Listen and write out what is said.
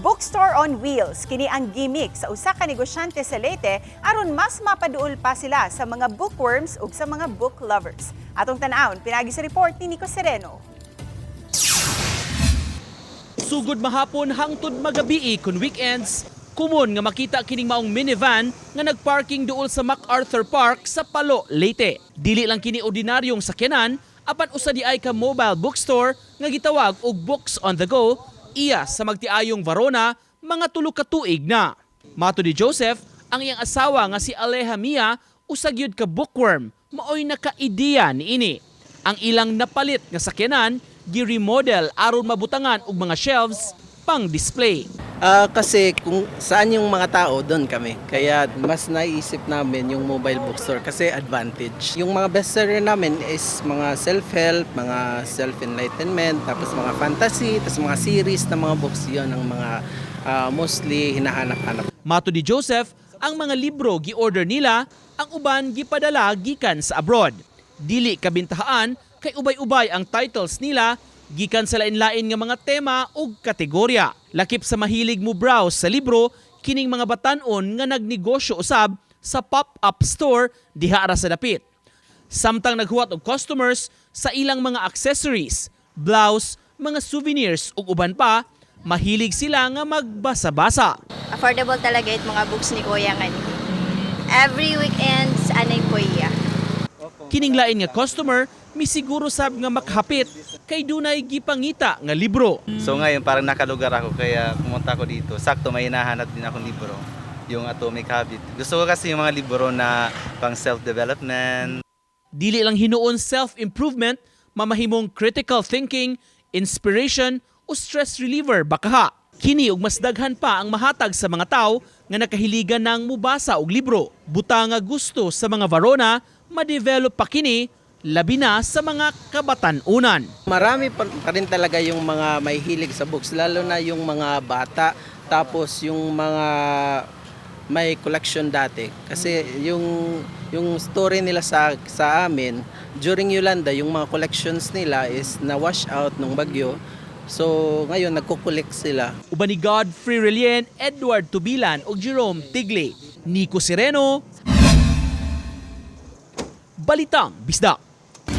Bookstore on Wheels, kini ang gimmick sa usa ka negosyante sa Leyte aron mas mapaduol pa sila sa mga bookworms ug sa mga book lovers. Atong tan-awon pinaagi sa report ni Nico Sereno. Sugod mahapon hangtod magabii kun weekends, kumon nga makita kining maong minivan nga nagparking duol sa MacArthur Park sa Palo, Leyte. Dili lang kini ordinaryong sakyanan, apan usa di ay ka mobile bookstore nga gitawag og Books on the Go, iya sa magtiayong Varona mga 3 ka tuig na. Mato ni Joseph, ang iyang asawa nga si Aleja Mia usa gyud ka bookworm, maoy naka-ideya niini. Ang ilang napalit nga sakyanan gi-remodel aron mabutangan og mga shelves pang display. Kasi kung saan yung mga tao, doon kami. Kaya mas naisip namin yung mobile bookstore kasi advantage. Yung mga bestseller namin is mga self-help, mga self-enlightenment, tapos mga fantasy, tapos mga series na mga books. Yun ang mga mostly hinahanap-hanap. Mato ni Joseph, ang mga libro gi-order nila, ang uban gipadala gikan sa abroad. Dili kabintahaan kay ubay-ubay ang titles nila gikan sa lain-lain nga mga tema ug kategorya. Lakip sa mahilig mo browse sa libro, kining mga batan-on nga nagnegosyo usab sa pop-up store diha ra sa dapit. Samtang naghuwat og customers sa ilang mga accessories, blouse, mga souvenirs ug uban pa, mahilig sila nga magbasa-basa. Affordable talaga it mga books ni Kuya nga. Every weekend, anay po iya. Kining lain nga customer misiguro sab nga makahapit kay dunay gipangita nga libro. So ngayon, parang nakalugar ako kaya pumunta ako dito. Sakto may hinahanap din akong libro, yung Atomic Habit. Gusto ko kasi yung mga libro na pang self-development. Dili lang hinuon self-improvement, mamahimong critical thinking, inspiration o stress reliever bakaha. Kini ug mas daghan pa ang mahatag sa mga tao nga nakahiligan ng mubasa og libro. Buta nga gusto sa mga Varona, ma-develop pa kini labi na sa mga kabatan-unan. Marami pa rin talaga yung mga may hilig sa books, lalo na yung mga bata, tapos yung mga may collection dati. Kasi yung story nila sa amin, during Yolanda, yung mga collections nila is na wash out nung bagyo. So ngayon, nagko-collect sila. Uban ni Godfrey Relien, Edward Tubilan ug Jerome Tigley. Nico Sereno, Balitang Bisdak.